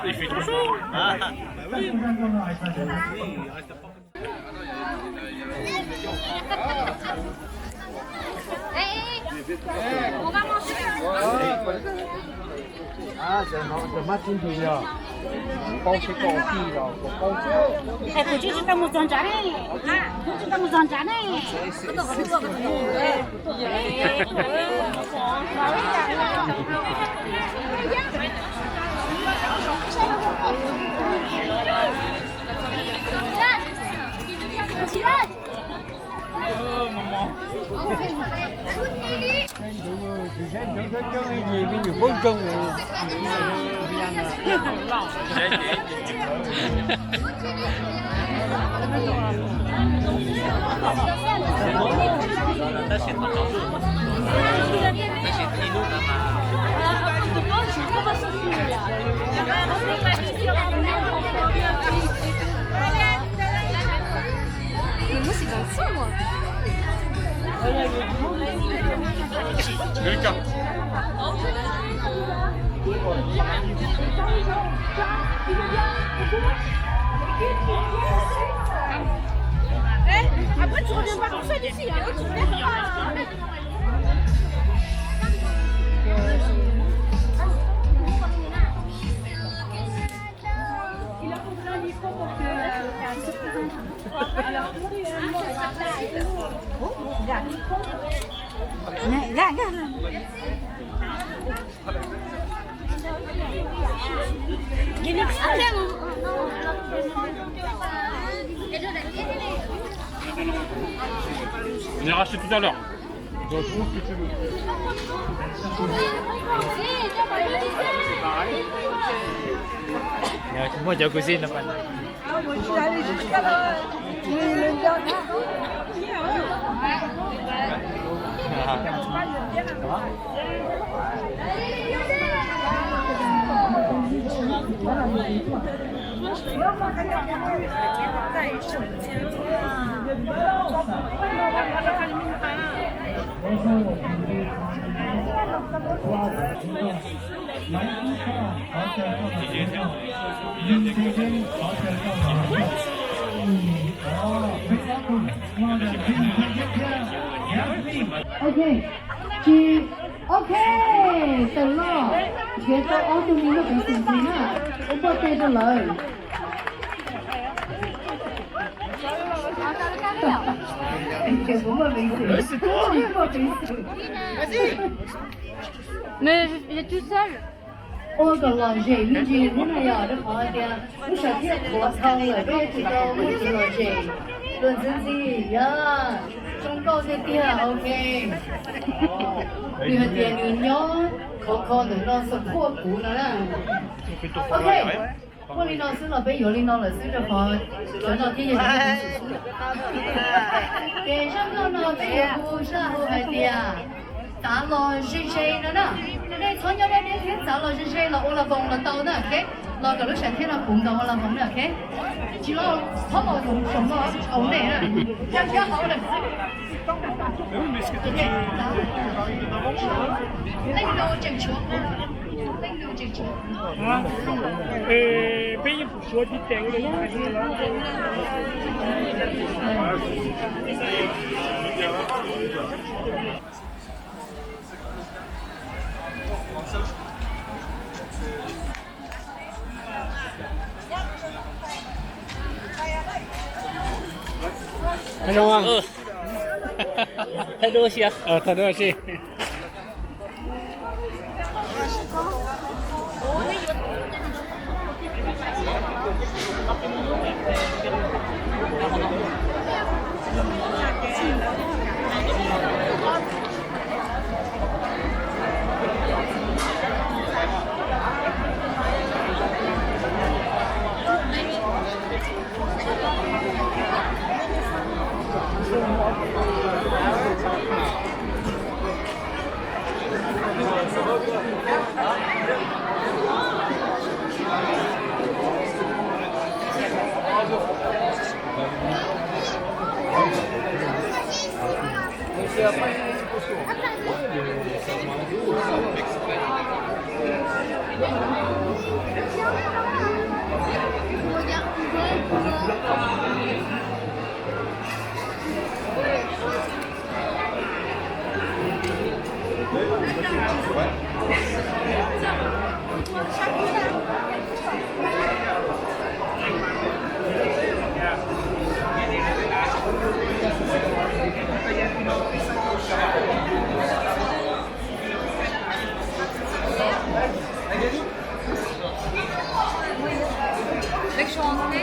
Il fait trop chaud. Ah, bah oui. Kuv tsis tau mus txog nrad ne, kuv tsis tau mus txog nrad ne. Mais moi, c'est dans le sang, moi. Eh, après, tu reviens pas tout seul ici, hein. On ira acheter tout à l'heure. Muaj cov kuv xij no pas. Ok, tsis, ok, tawm los, nrhiav tau ob tug me nyuam peev xwm ntxiv na, ua npoj tes rau lawv. Ces kuv muaj peev xwm, kuv muaj peev xwm. Mais il est tout seul. Ua kom lom zem me ntsis thiab na yom, rau qhov hais tias lub sam thiaj qhuav dhau lawm peb yuav tsum tau ua tus lom zem. Luag ntxhi ntxhi, yog zoo nkauj tiag tiag, ok. Nws hais tias nws nyob khov kho ntawm no support kuv no na. Ok, muaj li no xwb los peb yuav li no lawm xwb rau qhov cov no thiaj yog xwb. Ces zaj nkauj no peb yuav hu zaj hu hais tias txav los ze ze no na. Nej txhob nyob deb deb thiab, txav los ze ze los ua las voos los tau na, ok. Los kom lub sam thiaj no puv nkaus ua las voos na, ok. Tsis los txhob los zoov soov los au nej na. Cab thiab hauv lawm xwb. Leej no tseem tshuav, leej no tseem tshuav. Peb yeej tshuav tib tes ua li. Hello. Hello, sir. Ờ, thật đó chị. Lub xyoo no ne,